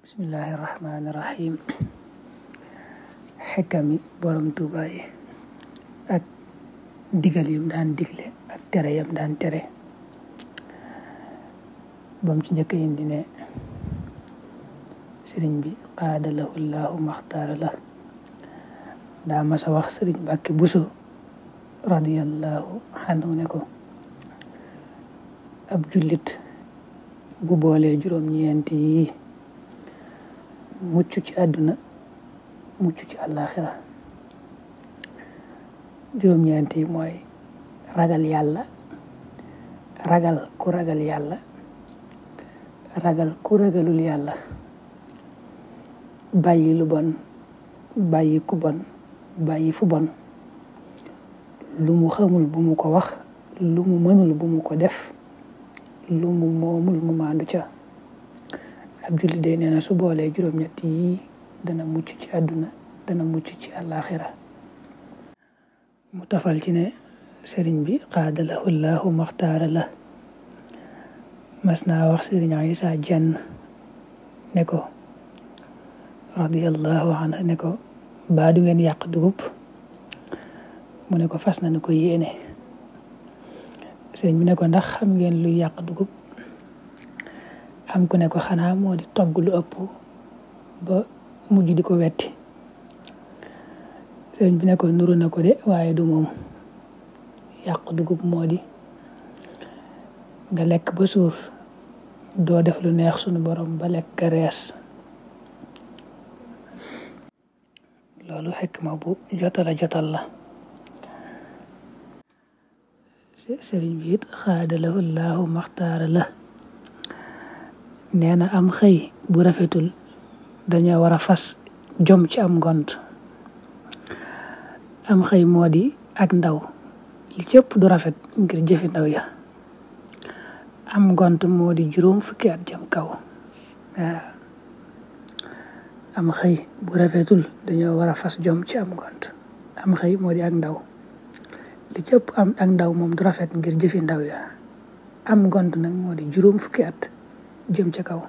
Bismillahirrahmanirrahim. Xekkami borom Tuuba yi ak digal yum daan digle ak tere yam daan tere. Bam ci njëkk indi ne sëriñ bi qaadalahu llahu maxtaara la daa masa wax sëriñ Mbàkke Buso radiyallahu anhu ne ko ab jullit bu boolee juróom-ñeenti yi mucc ci àdduna mucc ci àllaaxira. Juróom-ñeenti yi mooy ragal yàlla, ragal ku ragal yàlla, ragal ku ragalul yàlla, bàyyi lu bon, bàyyi ku bon, bàyyi fu bon, lu mu xamul bu mu ko wax, lu mu mënul bu mu ko def, lu mu moomul mu maandu ca. Ab jullit day nee na su boolee juróom-ñett yi dana mucc ci àdduna dana mucc ci àllaaxira. Mu tafal ci ne sëriñ bi qaadalahu llahu maxtaara la mas naa wax sëriñ Isaa Jenn ne ko radiyallahu anhu ne ko baa du ngeen yàq dugub mu ne ko fas na ko yéene. Sëriñ bi ne ko ndax xam ngeen luy yàq dugub am ku ne ko xanaa moo di togg lu ëpp ba mujj di ko wetti. Sëriñ bi ne ko nuru na ko de waaye du moom. Yàq dugub moo di nga lekk ba suur doo def lu neex sunu borom ba lekk ga rees. Loolu xikma bu jotal la. Sëriñ bi it xaadalahu llahu maxtaara la nee na am xëy bu rafetul dañoo war a fas jom ci am ngont. Am xëy moo di ak ndaw li cëpp du rafet ngir jëfi ndaw ya. Am ngont moo di juróom fukki at jëm kaw. Am xëy bu rafetul dañoo war a fas jom ci am ngont. Am xëy moo di ak ndaw li cëpp am ak ndaw moom du rafet ngir jëfi ndaw ya. Am ngont nag moo di juróom fukki at jëm ca kaw.